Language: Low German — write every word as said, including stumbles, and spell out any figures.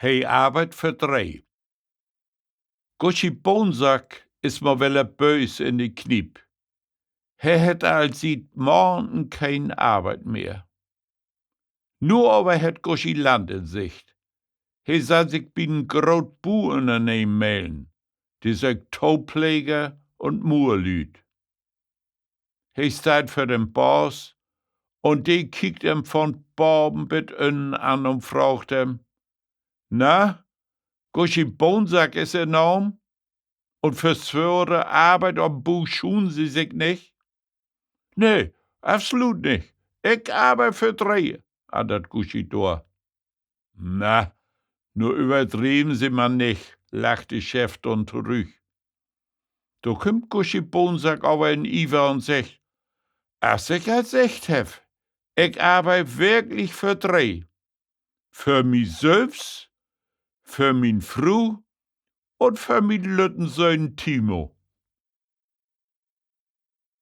He arbeidt för dree. Guschi Bohnsack is mal wedder böös in de Kniep. He hett al siet Maanden keen Arbeit mehr. Nu aver hett Guschi Land in Sicht. He sall sik bi en groot Buünnernehmen mellen. De söökt Topleger un Muerlüüd. He steiht vör den Baas, un de kiekt em von baven bit ünnen an un fraagt em: Na, Guschi Bohnsack is Ehr Naam? Un för swore Arbeit op'n Bu schuunt Se sik nich? Nee, absolut nich. Ik arbeid för dree, antert Guschi dor. Na, nu överdrieven Se man nich, lacht de Chef denn torüch. Dor kümmt Guschi Bohnsack aver in Iver un seggt: As ik al seggt heff, ik arbeid wirklich för dree. För mi sülvst, för mien Fru un för mien lütten Söhn Timo.